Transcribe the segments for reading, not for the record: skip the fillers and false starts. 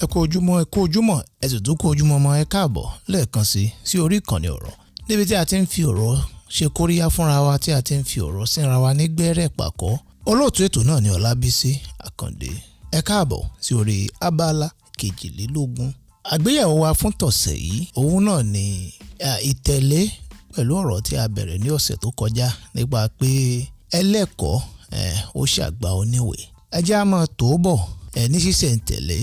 Ẹ kú ojúmọ́, ẹ kú ojúmọ́, ẹ sì tún kú ojúmọ́ mọ́. Ẹ káàbọ̀ lẹ́ẹ̀kan sí sí orí ìkànnì ọ̀rọ̀ níbi tí a ti ń fi ọ̀rọ̀ ṣe kóríyá fúnra wa, tí a ti ń fi ọ̀rọ̀ sínra wa ní gbẹ́rẹ́ pàkọ́. Olóòtú ètò náà ni Ọlábísí Àkàndé. Ẹ káàbọ̀ sí orí abala 22. Àgbéyẹ̀wò wa fún tọ̀sẹ̀ yìí, òun náà ni ìtẹ̀lé pẹ̀lú ọ̀rọ̀ tí a bẹ̀rẹ̀ ní ọ̀sẹ̀ tó kọjá nípa pé ẹlẹ́kọ̀ọ́ ó ṣàgbà oníwèé. Ẹ jẹ́ á máa tó bọ̀ ní ṣísẹ̀ntẹ̀lé,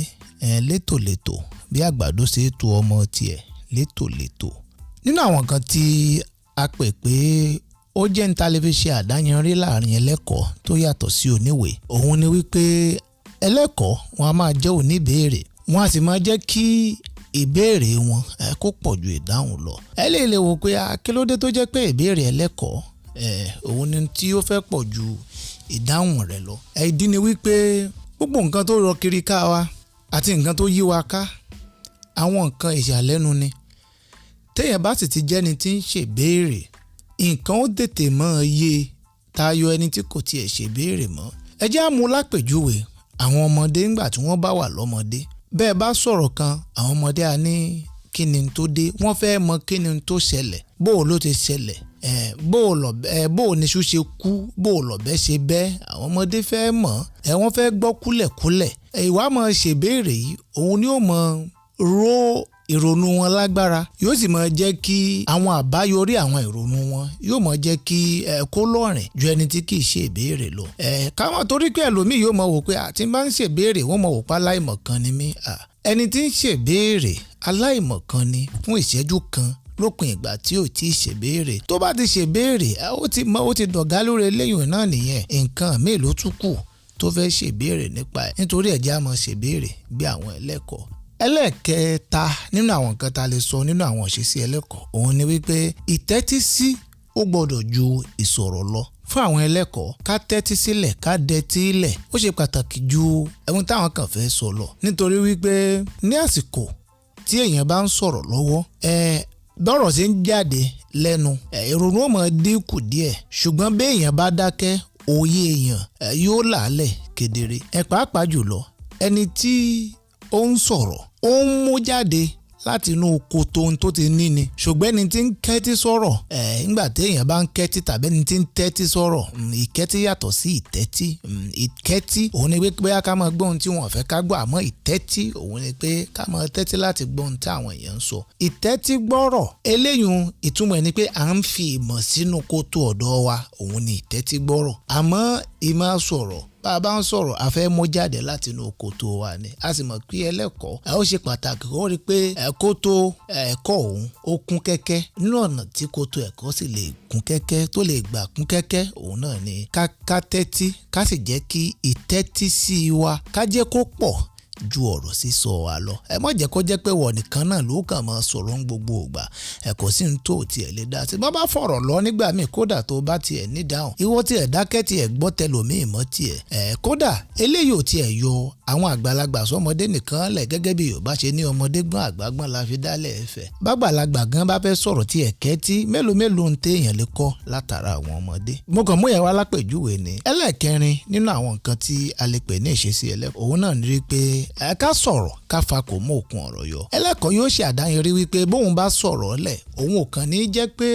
létòlétò, bí àgbàdo ṣe tó ọmọ tiẹ̀ létòlétò. Nínú àwọn nǹkan tí a pè pé ó jẹ́ ní ta lè fi ṣe àdáyanrí láàrin ẹlẹ́kọ̀ọ́ tó yàtọ̀ sí oníwèé, òun ni wípé ẹlẹ́kọ̀ọ́ wọn a máa jẹ́ oníbèèrè, wọn a sì máa jẹ́ kí ìbéèrè wọn kó pọ̀ ju ìdáhùn lọ. Ẹ lè lè wò pé kí ló dé tó jẹ́ pé ìbéèrè ẹlẹ́kọ̀ọ́ òun ni tí ó fẹ́ pọ̀ ju ìdáhùn rẹ̀ lọ. Ìdí ni wípé gbogbo nǹkan tó rọ kiri ká wa àti nǹkan tó yí wa ká, àwọn nǹkan ìyàlẹ́nu ni. Téèyàn bá sì ti jẹ́ni tí ń ṣèbéèrè, nǹkan ó tètè mọ́ ọ yé tayọ ẹni tí kò tiẹ̀ ṣèbéèrè mọ́. Ẹ jẹ́ á mú lápèjúwe àwọn ọmọdé ńgbà tí wọ́n bá wà lọ́mọdé. Bẹ́ẹ̀ bá sọ̀rọ̀ kan, àwọn ọmọdé á ní kí ni tó dé, wọ́n fẹ́ mọ kí ni tó ṣẹlẹ̀, bó o ló ti ṣẹlẹ̀, bó o níṣu ṣe kú, bó o lọ̀bẹ ṣe bẹ́. Àwọn ọmọdé fẹ́ mọ̀, wọ́n fẹ́ gbọ́ kúlẹ̀kúlẹ̀. Ìwà máa ṣèbéèrè yìí, òun ni ó mọ ró ìrònú wọn lágbára, yóò sì máa jẹ́ kí àwọn àbáyọrí àwọn ìrònú wọn yóò máa jẹ́ kí kó lọ́rìn ju ẹni tí kì í ṣe ìbéèrè lọ. Káwọn torí pé ẹlòmíì yóò máa wò pé àti bá ń ṣèbéèrè, wọ́n máa wò pa aláìmọ̀kan ni mí. Ẹni tí ń ṣèbéèrè aláìmọ̀kan ni fún ìṣẹ́jú kan lópin ìgbà tí ò tí ì ṣèbéèrè. Tó bá ti ṣèbéèrè, ó ti mọ, ó ti dọ̀gá lórí eléyìí náà nìyẹn. Nǹkan míì ló tún kù tó fẹ́ ṣèbéèrè nípa ẹ̀. Nítorí ẹ jẹ́ á máa ṣèbéèrè bí àwọn ẹlẹ́kọ̀ọ́. Ẹlẹ́ẹ̀kẹta nínú àwọn nǹkan tá a lè sọ nínú àwọn ìṣesí ẹlẹ́kọ̀ọ́, òun ni wípé ìtẹ́tísí ó gbọ́dọ̀ ju ìsọ̀rọ̀ lọ. Fún àwọn ẹlẹ́kọ̀ọ́, ká tẹ́tí sílẹ̀, ká dẹtí lẹ̀, ó ṣe pàtàkì ju ohun táwọn kan fẹ́ sọ lọ. Nítorí wípé ní àsìkò tí èèyàn bá ń sọ̀rọ̀ lọ́wọ́, bọ́rọ̀ ṣe ń jáde lẹ́nu, ìrònú ó máa dínkù díẹ̀. Ṣùgbọ́n bí èèyàn bá dákẹ́, òye èèyàn yóò làálẹ̀ kedere. Pàápàá jùlọ ẹni tí ó ń sọ̀rọ̀, ó ń mú jáde láti inú koto ohun tó ti ní ni. Ṣùgbọ́n ẹni tí ń kẹ́tí sọ̀rọ̀, nígbà tí èèyàn bá ń kẹ́tí tàbí ẹni tí ń tẹ́tí sọ̀rọ̀, ìkẹ́tí yàtọ̀ sí ìtẹ́tí. Ìkẹ́tí òun ni pé bóyá ká máa gbọ́ ohun tí wọ́n fẹ́ ká gbọ́, àmọ́ ìtẹ́tí òun ni pé ká máa tẹ́tí láti gbọ́ ohun tí àwọn èèyàn ń sọ. Ìtẹ́tí gbọ́rọ̀ eléyìí, ìtumọ̀ ẹ̀ ni pé à ń fi ìmọ̀ sínú koto ọ̀dọ̀ wa, òun ni ìtẹ́tí gbọ́rọ̀. Àmọ́ ìmọ̀ sọ̀rọ̀, bá a bá ń sọ̀rọ̀, a fẹ́ mú jáde láti inú koto wa ni. A sì mọ̀ pé ẹlẹ́kọ̀ọ́ ó ṣe pàtàkì kó rí pé koto ẹ̀kọ́ òun ó kún kẹ́kẹ́. Nínú ọ̀nà tí koto ẹ̀kọ́ sì lè kún kẹ́kẹ́, tó lè gbà kún kẹ́kẹ́, òun náà ni ká tẹ́tí, ká sì jẹ́ kí ìtẹ́tí sí wa ká jẹ́ kó pọ̀ ju ọ̀rọ̀ sísọ wa lọ. Ẹ má jẹ́ kó jẹ́ pé wọ̀ nìkan náà ló kàn máa sọ̀rọ̀ ń gbogbo ìgbà. Ẹ kò sí ní tó tiẹ̀ lè dá sí. Bá bá fọ̀rọ̀ lọ nígbà míì, kódà tó bá tiẹ̀ ní dáhùn, ìwọ tiẹ̀ dákẹ́ tiẹ̀ gbọ́ tẹlòmíì mọ́ tiẹ̀. Kódà eléyìí ò tiẹ̀ yọ àwọn àgbàlagbà sọmọdé nìkan lẹ̀, gẹ́gẹ́ bí Yorùbá ṣe ní ọmọdé gbọ́n àgbà gbọ́n la fi dálẹ̀ ẹ̀fẹ̀. Bàgbàlagbà gan bá fẹ́ sọ̀rọ̀ tiẹ̀ kẹ́tí, mélòó mélòó ń téèyàn lè kọ́ látara àwọn ọmọdé. Mo kàn mú yẹn wá lápèjúwe ni. Ẹlẹ́ẹ̀kẹrin nínú àwọn nǹkan tí a lè pè ní ìṣesí ẹlẹ́kọ̀ọ́, òun náà ní pé ká sọ̀rọ̀ ká fa kò mú òkun ọ̀rọ̀ yọ. Ẹlẹ́kọ̀ọ́ yóò ṣe àdáyanrí wípé bóun bá sọ̀rọ̀ lẹ̀, òun ò kàn ní jẹ́ pé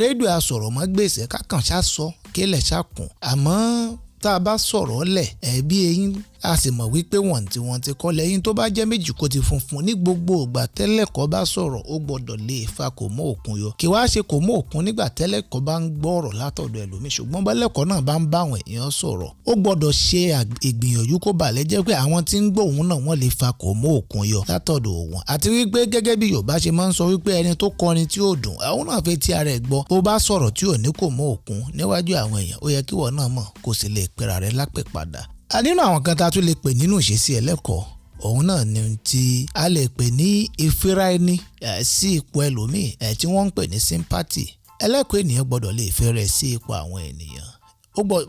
rédíò asọ̀rọ̀ mọ́ gbèsè ká kàn ṣá sọ kélẹ̀ ṣá kùn. Àmọ́ tá a bá sọ̀rọ̀ lẹ̀, bí eyín, a sì mọ̀ wípé wọ́n ti kọ́ lẹ́yìn tó bá jẹ́ méjì kó ti funfun. Ní gbogbo ìgbà tẹ́lẹ̀kọ́ bá sọ̀rọ̀, ó gbọ́dọ̀ lè fa kò mú òkun yọ. Kì wá ṣe kò mú òkun nígbà tẹ́lẹ̀kọ́ bá ń gbọ́ ọ̀rọ̀ látọ̀dọ̀ ẹlòmíì, ṣùgbọ́n bẹ́lẹ̀kọ́ náà bá ń bá àwọn èèyàn sọ̀rọ̀, ó gbọ́dọ̀ ṣe ìgbìyànjú kó bà lẹ́ jẹ́ pé àwọn tí ń gbọ́ òun náà wọ́n lè fa kò mú òkun yọ látọ̀dọ̀ òun. Àti wípé gẹ́gẹ́ bí Yorùbá ṣe máa ń sọ wípé ẹni tó kọrin tí ò dùn, àwọn náà fẹ́ tí ara ẹ̀ gbọ́. Bó bá sọ̀rọ̀ tí ò ní kò mú òkun níwájú àwọn èèyàn, ó yẹ kí wọ́n náà mọ̀ kó sì lè pera rẹ̀ lápè padà. Nínú àwọn kan tá a tún lè pè nínú ìṣesí ẹlẹ́kọ̀ọ́, òun náà ni tí a lè pè ní ìfira ẹni sí ipò ẹlòmíì, tí wọ́n ń pè ní sympathy. Ẹlẹ́kọ̀ọ́ ènìyàn gbọ́dọ̀ lè fẹ́ rẹ̀ sí ipò àwọn ènìyàn.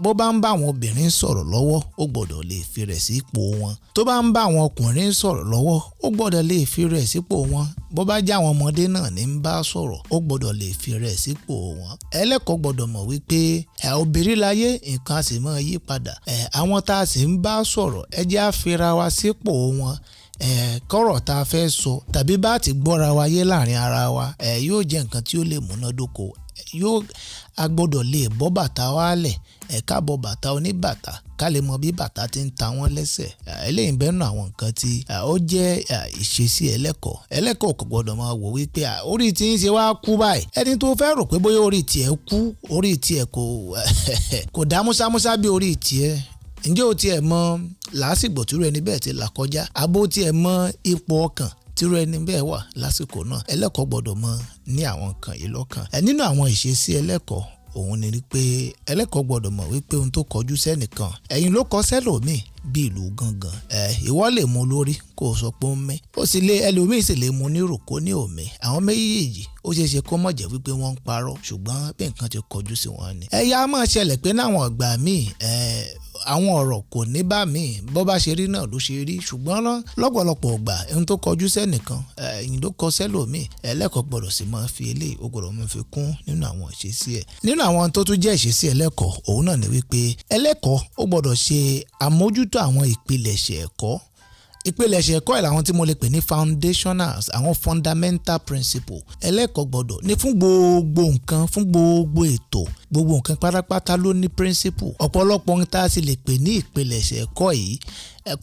Bó bá ń bá àwọn obìnrin sọ̀rọ̀ lọ́wọ́, ó gbọ́dọ̀ lè fi rẹ̀ sí ipò wọn. Tó bá ń bá àwọn ọkùnrin sọ̀rọ̀ lọ́wọ́, ó gbọ́dọ̀ lè fi rẹ̀ sípò wọn. Bó bá jẹ́ àwọn ọmọdé náà ní ń bá sọ̀rọ̀, ó gbọ́dọ̀ lè fi rẹ̀ sípò wọn. Ẹlẹ́kọ̀ọ́ gbọ́dọ̀ mọ̀ wípé obìnrin láyé, nǹkan á sì máa yí padà. Àwọn tá a sì ń bá sọ̀rọ̀, ẹ jẹ́ á fira wa sípò wọn. Kọ́rọ̀ tá a fẹ́ sọ tàbí bá ti gbọ́ra wa yé láàrin ara wa, yóò jẹ́ nǹkan tí ó lè múnádóko. Yóò a gbọ́dọ̀ lè bọ́ bàtà wa lẹ̀, ká bọ́ bàtà oníbàtà ká lè mọ bí bàtà ti ń ta wọ́n lẹ́sẹ̀. Eléyìí ń bẹ nínú àwọn nǹkan tí ó jẹ́ ìṣesí ẹlẹ́kọ̀ọ́. Ẹlẹ́kọ̀ọ́ kò gbọ́dọ̀ máa wò wípé orí tí ń ṣe wá kú báyìí. Ẹni tó fẹ́ rò pé bóyá orí tiẹ̀ kú, orí tiẹ̀ kò dá músámúsá bí orí tiẹ̀. Ǹjẹ́ o tiẹ̀ mọ làásìgbò tírú ẹni bẹ́ẹ̀ ti là kọjá? Àbó tiẹ̀ mọ ipò ọkàn tírú ẹni bẹ́ẹ̀ wà lásìkò náà? Ẹlẹ́kọ̀ọ́ gbọ́dọ̀ mọ ní àwọn nǹkan yìí lọ́kàn. Nínú àwọn ìṣesí ẹlẹ́kọ̀ọ́, òun ni wípé ẹlẹ́kọ̀ọ́ gbọ́dọ̀ mọ̀ wípé ohun tó kọjú sẹ́nìkan, ẹ̀yìn ló kọ sẹ́lòmíì bí ìlú gangan. Ìwọ lè mú lórí kó o sọ pé ó ń mẹ́, ó sì lè ẹlòmíì sì lè mú nírò kó ní òmí. Àwọn méjèèjì ó ṣeé ṣe kó mọ̀ jẹ́ wípé wọ́n ń parọ́, ṣùgbọ́n bí nǹkan ti kọjú sí wọn ni. Ẹ̀yà máa ṣẹlẹ̀ pé láwọn ìgbà míì, àwọn ọ̀rọ̀ kò ní bá mi, bó bá ṣe rí náà ló ṣe rí, ṣùgbọ́n lọ́pọ̀lọpọ̀ ọgbà ohun tó kọjú sẹ́nìkan, ẹ̀yìn ló kọ sẹ́lòmíì. Ẹlẹ́kọ̀ọ́ gbọ́dọ̀ sì máa fi eléyìí, ó gbọ́dọ̀ máa fi kún nínú àwọn ìṣesí ẹ̀. Nínú àwọn tó tún jẹ́ ìṣesí ẹlẹ́kọ̀ọ́, òun náà ni wípé ẹlẹ́kọ̀ọ́ ó gbọ́dọ̀ ṣe àmójútó àwọn ìpilẹ̀ṣẹ̀ ẹ̀kọ́. Ìpilẹ̀ṣẹ̀ ẹ̀kọ́ ẹ̀ làwọn tí mo lè pè ní foundationals, àwọn fundamental principle. Ẹlẹ́kọ̀ọ́ gbọ́dọ̀ ní fún gbogbo nǹkan, fún gbogbo ètò, gbogbo nǹkan pátápátá ló ní principle. Ọ̀pọ̀lọpọ̀ ohun tá a sì lè pè ní ìpilẹ̀ṣẹ̀ ẹ̀kọ́ yìí,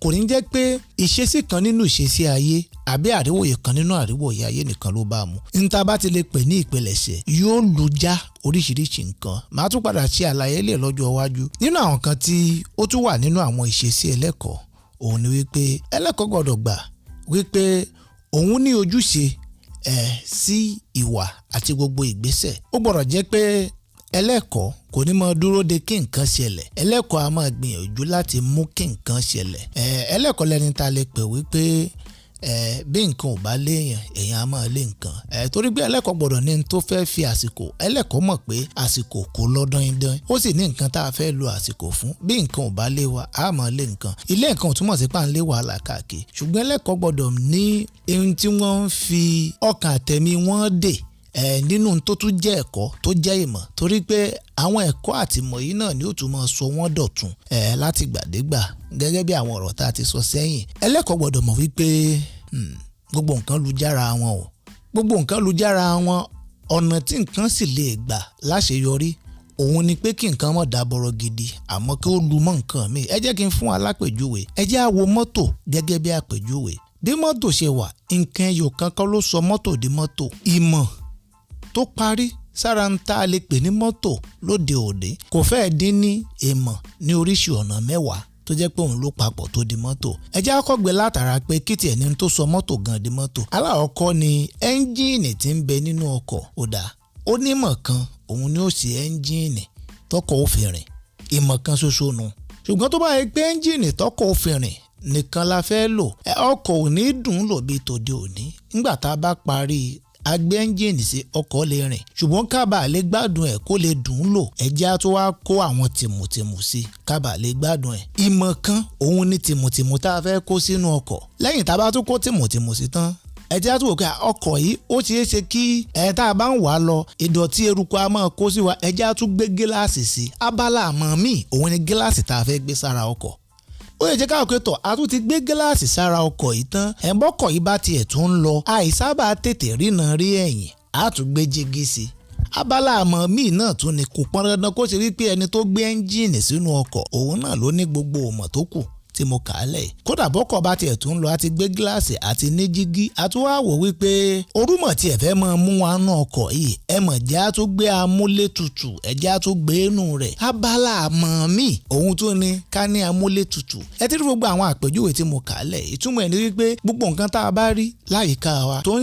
kò ní jẹ́ pé ìṣesí kan nínú ìṣesí ayé àbí àríwòye kan nínú àríwòye ayé nìkan ló bá mu. N tá a bá ti lè pè ní ìpilẹ̀ṣẹ̀ yóò lu já oríṣiríṣi nǹkan. Màá tún padà ṣe àlàyé lè lọ́jọ́ iwájú. Nínú àwọn kan tí ó tún wà nínú àwọn ìṣesí ẹlẹ́kọ̀ọ́, òun ni wípé ẹlẹ́kọ̀ọ́ gbọ́dọ̀ gbà wípé òun ní ojúṣe sí ìwà àti gbogbo ìgbésẹ̀. Ó gbọ́dọ̀ jẹ́ pé ẹlẹ́kọ̀ọ́ kò ní máa dúró de kí nǹkan ṣẹlẹ̀. Ẹlẹ́kọ̀ọ́ a máa gbìyànjú láti mú kí nǹkan ṣẹlẹ̀. Ẹlẹ́kọ̀ọ́ lẹni tá a lè pè wípé bí nǹkan ò bá léèyàn, èèyàn á máa lé nǹkan. Torí pé ẹlẹ́kọ̀ọ́ gbọ́dọ̀ ní tó fẹ́ fi àsìkò. Ẹlẹ́kọ̀ọ́ mọ̀ pé àsìkò kò lọ dandan, ó sì ní nǹkan tá a fẹ́ lo àsìkò fún. Bí nǹkan ò bá lé wa, á máa lé nǹkan. Ilé nǹkan ò túmọ̀ sí pé à ń lé wàhálà káàkiri. Ṣùgbọ́n ẹlẹ́kọ̀ọ́ gbọ́dọ̀ ní ohun tí wọ́n ń fi ọkàn àtẹ̀mí wọn dè nínú tó tún jẹ́ ẹ̀kọ́ tó jẹ́ ìmọ̀, torí pé àwọn ẹ̀kọ́ àti ìmọ̀ yìí náà ni ó tún máa sọ wọ́n dọ̀tun láti gbàdégbà, gẹ́gẹ́ bí àwọn ọ̀rọ̀ tá a ti sọ sẹ́yìn. Ẹlẹ́kọ̀ọ́ gbọ́dọ̀ mọ̀ wípé gbogbo nǹkan lu jára wọn o, gbogbo nǹkan lu jára wọn. Ọ̀nà tí nǹkan sì lè gbà láṣeyọrí òun ni pé kí nǹkan má dàbọ̀rọ̀ gidi, àmọ́ kí ó lu mọ́ nǹkan míì. Ẹ jẹ́ kí n fún alápèjúwe. Ẹ jẹ́ á wo mọ́tò gẹ́gẹ́ bí àpèjúwe. Bí mọ́tò ṣe wà, nǹkan ẹyọ kan kọ́ ló sọ mọ́tò di mọ́tò. Ìmọ̀ tó parí sára ń tá a lè pè ní mọ́tò lóde òní kò fẹ́ẹ̀ dín ní ìmọ̀ ní oríṣi ọ̀nà mẹ́wàá tó jẹ́ pé òun ló papọ̀ tó di mọ́tò. Ẹ jẹ́ á kọ́kọ́ gbé látara pé kí tiẹ̀ ní tó sọ mọ́tò gan di mọ́tò. Alákọ̀ọ́kọ́ ni ẹ́ńjíìnì tí ń bẹ nínú ọkọ̀. Ó dà, ó nímọ̀ kan, òun ni ó ṣe ẹ́ńjíìnì tọkọ̀ ó fi rìn. Ìmọ̀ kan ṣoṣo nu. Ṣùgbọ́n tó bá yẹ pé ẹ́ńjíìnì tọkọ̀ ó fi rìn nìkan la fẹ́ lò, ọkọ̀ ò ní dùn lò bí tòde òní. Nígbà tá a bá parí a gbé ẹ́ńjìnì sí, ọkọ̀ lè rìn, ṣùgbọ́n kábà lè gbádùn ẹ̀ kó lè dùn ún lò, ẹ̀jẹ̀ á tún wá kó àwọn tìmùtìmù sí kábà lè gbádùn ẹ̀. Ìmọ̀ kan òun ni tìmùtìmù tá a fẹ́ kó sínú ọkọ̀. Lẹ́yìn tá a bá tún kó tìmùtìmù sí tán, ẹ̀jẹ̀ á tún wò pé ọkọ̀ yìí ó ṣeé ṣe kí ẹ̀ tá a bá ń wà á lọ, ìdọ̀tí eruku a máa kó sí wa, ẹ̀jẹ̀ á tún gbé gíláàsì sí. Abala àmọ́ míì òun ni gíláàsì tá a fẹ́ gbé sára ọkọ̀. Ó lè jẹ́ káwọn pé tọ̀, a tún ti gbé gíláàsì sára ọkọ̀ yìí tán, ẹ̀ńbọ́kọ̀ yìí bá tiẹ̀ tún ń lọ, àìsábà tètè rína rí ẹ̀yìn, a tún gbé jígí sí i. Abala àmọ́ míì náà tún ni kò pọn dandan kó ṣe wípé ẹni tó gbé ẹ́ńjìnì sínú ọkọ̀ òun náà ló ní gbogbo ìmọ̀ tó kù tí mo kà á lẹ̀. Kódà bọ́kọ̀ bá tiẹ̀ tún lọ, a ti gbé gíláàsì àti ní jígí, a tún wá wò wípé orúmọ̀ tiẹ̀ fẹ́ máa mú wa nú ọkọ̀ yìí, ẹ mọ̀ jẹ́ a tún gbé amúlétutù, ẹ jẹ́ a tún gbé inú rẹ̀. Abala àmọ́ míì òun tún ni ká ní amúlétutù. Ẹ ti rí gbogbo àwọn àpèjúwe tí mo kà á lẹ̀. Ìtumọ̀ ẹ̀ ni wípé gbogbo nǹkan tá a bá rí láyìíká wa tó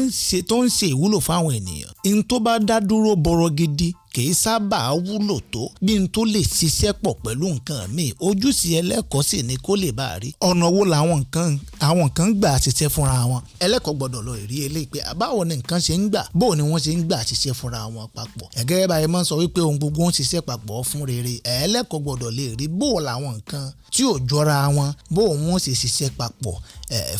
ń ṣe ìwúlò fáwọn ènìyàn, n tó bá dá dúró bọ̀rọ̀ gidi kìí sábà wúlò tó bí n tó lè ṣiṣẹ́ pọ̀ pẹ̀lú nǹkan míì. Ojúṣe ẹlẹ́kọ̀ọ́ sì ni kó lè bá a rí ọ̀nà wo làwọn nǹkan gbà ṣiṣẹ́ fúnra wọn. Ẹlẹ́kọ̀ọ́ gbọ́dọ̀ lọ rí eléyìí pé báwo ni nǹkan ṣe ń gbà, bóò ni wọ́n ṣe ń gbà ṣiṣẹ́ fúnra wọn papọ̀. Ẹ̀gẹ́ báyìí máa ń sọ wípé ohun gbogbo ń ṣiṣẹ́ papọ̀ fún rere. Ẹlẹ́kọ̀ọ́ gbọ́dọ̀ lè rí bóò làwọn nǹkan tí ò jọra wọn, bóò wọ́n ṣe ṣiṣẹ́ papọ̀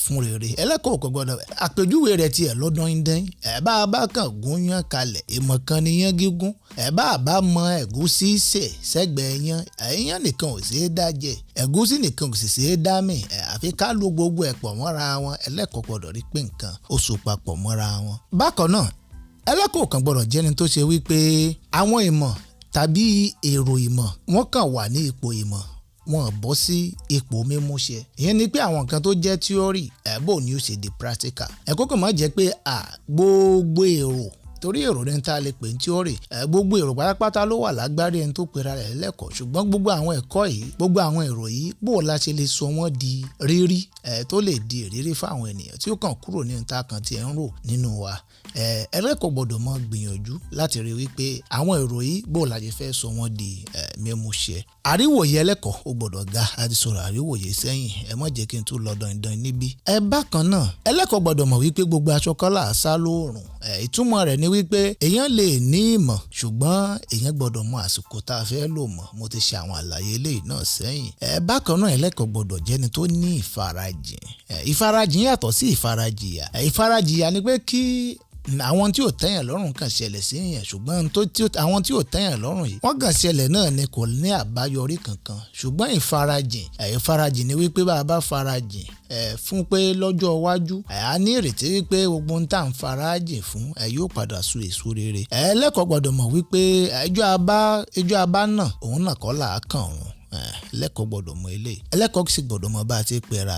fún rere. Ẹlẹ́kọ̀ọ́ kò gbọ́dọ̀ àpèjúwe rẹ̀ tiẹ̀ lọ́dún dín. Bá a bá kàn gún yán kalẹ̀, ìmọ̀ kan ni yán gígún. Ẹ bá a bá mọ ẹ̀gúsí sè sẹ́gbẹ̀ẹ́ yán, ẹ̀yán nìkan ò ṣeé dá jẹ, ẹ̀gúsí nìkan ò sì ṣeé dá mì. Àfi ká lo gbogbo ẹ̀ pọ̀ mọ́ra wọn. Ẹlẹ́kọ̀ọ́ gbọ́dọ̀ rí pé nǹkan ó so papọ̀ mọ́ra wọn. Bákan náà, ẹlẹ́kọ̀ọ́ kan gbọ́dọ̀ jẹ́ni tó ṣe wípé àwọn ìmọ̀ tàbí èrò ìmọ̀ wọ́n kàn wà ní ipò ìmọ̀, wọn bọ́ sí ipò mímúṣẹ. Ìyẹn ni pé àwọn nǹkan tó jẹ́ theory, bó ni ó ṣe di practical. Ẹ̀kọ́ kàn má jẹ́ pé gbogbo èrò, torí èrò ní ta lè pè ní theory, gbogbo èrò pátápátá ló wà lágbárí ẹni tó pera rẹ̀ lẹ́kọ̀ọ́. Ṣùgbọ́n gbogbo àwọn ẹ̀kọ́ yìí, gbogbo àwọn èrò yìí, bó la ṣe lè sọ wọ́n di rírí tó lè di ìrírí fáwọn ènìyàn tí ó kàn kúrò ní ta kan tí ẹ̀ ń rò nínú wa. Ẹlẹ́kọ̀ọ́ gbọ́dọ̀ mọ gbìyànjú láti rí wípé àwọn èrò yìí, bó la ṣe fẹ́ sọ wọ́n di mímúṣẹ. Àríwòye ẹlẹ́kọ̀ọ́ ó gbọ́dọ̀ ga. A ti sọ̀rọ̀ àríwòye sẹ́yìn, ẹ má jẹ́ kí n tún lọ dandan níbí. Bákan náà, ẹlẹ́kọ̀ọ́ gbọ́dọ̀ mọ̀ wípé gbogbo aṣọ kọ́ là á sá lóòrùn. Ìtumọ̀ rẹ̀ ni wípé èèyàn lè ní ìmọ̀, ṣùgbọ́n èèyàn gbọ́dọ̀ mọ àsìkò tá a fẹ́ lò mọ̀. Mo ti ṣe àwọn àlàyé eléyìí náà sẹ́yìn. Bákan náà, ẹlẹ́kọ̀ọ́ gbọ́dọ̀ jẹ́ni tó ní ìfarajìn. Ìfarajìn yàtọ̀ sí ìfarajìyà. Ìfarajìyà ni pé kí àwọn tí ò tẹ́yàn lọ́rùn kàn ṣẹlẹ̀ sí èèyàn, ṣùgbọ́n àwọn tí ò tẹ́yàn lọ́rùn yìí, wọ́n kàn ṣẹlẹ̀ náà ni, kò ní àbáyọrí kankan. Ṣùgbọ́n ìfarajìn, ìfarajìn ni wípé bá a bá farajìn fún pé lọ́jọ́ iwájú, a ní ìrètí wípé gbogbo ohun tá à ń farajìn fún yóò padà so èso rere. Ẹlẹ́kọ̀ọ́ gbọ́dọ̀ mọ̀ wípé ẹjọ́ abá náà òun náà kọ́ là á kàn òun. Ẹlẹ́kọ̀ọ́ gbọ́dọ̀ mọ̀ eléyìí. Ẹlẹ́kọ̀ọ́ sì gbọ́dọ̀ mọ̀ bá a ti pera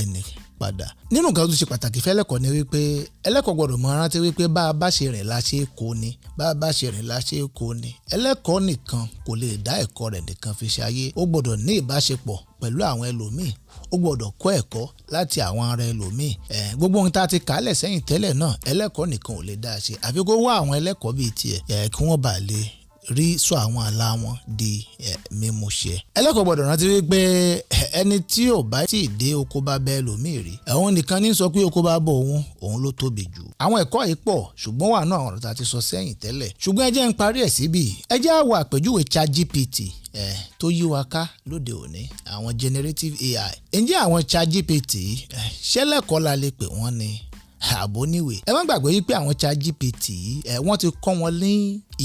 ẹni padà. Nínú nǹkan tó ṣe pàtàkì fẹ́lẹ́kọ̀ọ́ ni wípé ẹlẹ́kọ̀ọ́ gbọ́dọ̀ mọ rántí wípé bá a bá ṣe rìn la ṣe kó ni, bá a bá ṣe rìn la ṣe kó ni. Ẹlẹ́kọ̀ọ́ nìkan kò lè dá ẹ̀kọ́ rẹ̀ nìkan fi ṣayé. Ó gbọ́dọ̀ ní ìbáṣepọ̀ pẹ̀lú àwọn ẹlòmíì, ó gbọ́dọ̀ kọ́ ẹ̀kọ́ láti àwọn ara ẹlòmíì. Gbogbo ohun tá a ti kàálẹ̀ sẹ́yìn tẹ́lẹ̀ náà, ẹlẹ́kọ̀ọ́ nìkan ò lè dá a ṣe, àfi kó wá àwọn ẹlẹ́kọ̀ọ́ bíi tiẹ̀ kí wọ́n bá lè rí sọ àwọn àlá wọn di mímúṣẹ. Ẹlẹ́kọ̀ọ́ gbọ́dọ̀ rántí wípé ẹni tí ò bá tí ì dé oko bá bẹ́ẹ̀ lòmíì rí, òun nìkan ní sọ pé oko bá bọ̀ òun, òun ló tóbi jù. Àwọn ẹ̀kọ́ yìí pọ̀, ṣùgbọ́n wà náà àwọn ọ̀rọ̀ tá a ti sọ sẹ́yìn tẹ́lẹ̀. Ṣùgbọ́n ẹ jẹ́ ń parí ẹ̀ síbí. Ẹ jẹ́ á wo àpèjúwe ChatGPT tó yí wa ká lóde òní, àwọn generative AI. Ǹjẹ́ àwọn ChatGPT, ṣẹlẹ́kọ̀ọ́ la lè pè wọ́n ni àbó níwèé? Ẹ má gbàgbé wípé àwọn ChatGPT, wọ́n ti kọ́ wọn ní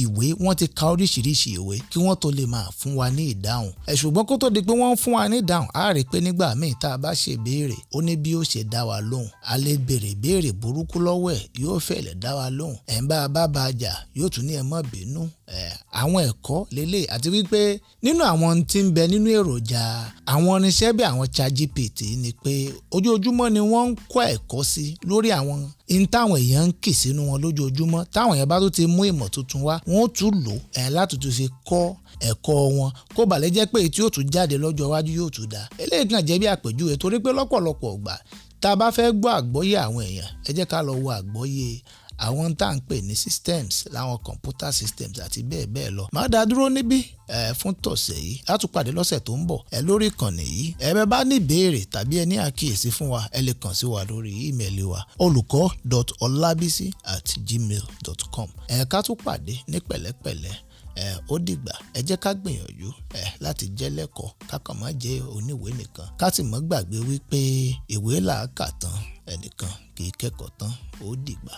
ìwé, wọ́n ti ka oríṣiríṣi ìwé kí wọ́n tó lè máa fún wa ní ìdáhùn. Ṣùgbọ́n kó tó di pé wọ́n ń fún wa ní ìdáhùn, á rí i pé nígbà míì tá a bá ṣe ìbéèrè, ó ní bí ó ṣe dá wa lóhùn. A lè béèrè ìbéèrè burúkú lọ́wọ́ ẹ̀, yóò fẹ̀lẹ̀ dá wa lóhùn. Ẹ̀ ń bá a bá ba jà, yóò tún ní ẹ má bínú. Àwọn ẹ̀kọ́ lélẹ̀ àti wípé nínú àwọn tí ń bẹ nínú èròjà àwọn irinṣẹ́ bí àwọn ChatGPT ni pé ojoojúmọ́ ni wọ́n ń kọ́ ẹ̀kọ́ sí lórí àwọn in táwọn èèyàn ń kì sínú wọn lójoojúmọ́. Táwọn èèyàn bá tún ti mú ìmọ̀ tuntun wá, wọ́n ó tún lò láti tún fi kọ́ ẹ̀kọ́ wọn, kó bàlẹ́ jẹ́ pé tí yóò tún jáde lọ́jọ́ iwájú yóò tún dáa. Eléyìí kàn jẹ́ bí àpèjúwe, torí pé lọ́pọ̀lọpọ̀ ọgbà tá a bá fẹ́ gbọ́ àgbọ́yé àwọn èèyàn, ẹ jẹ́ ká lọ wo àgbọ́yé àwọn tá à ń pè ní systems, láwọn computer systems àti bẹ́ẹ̀ bẹ́ẹ̀ lọ. Máa dá dúró níbí fún tọ̀sẹ̀ yìí. A tún pàdé lọ́sẹ̀ tó ń bọ̀ lórí ìkànnì yìí. Ẹ bẹ́ bá ní ìbéèrè tàbí ẹ ní àkíyèsí fún wa, ẹ lè kàn sí wa lórí ímeèlì wa, olùkọ́.ọlábísí@gmail.com. Ẹ ká tún pàdé ní pẹ̀lẹ́pẹ̀lẹ́. Ó dìgbà. Ẹ jẹ́ ká gbìyànjú láti jẹ́ lẹ́kọ̀ọ́, ká kàn má jẹ́ oníwèé nìkan, ká sì má gbàgbé wípé ìwé là á kà tán, ẹnìkan kì í kẹ́kọ̀ọ́ tán. Ó dìgbà.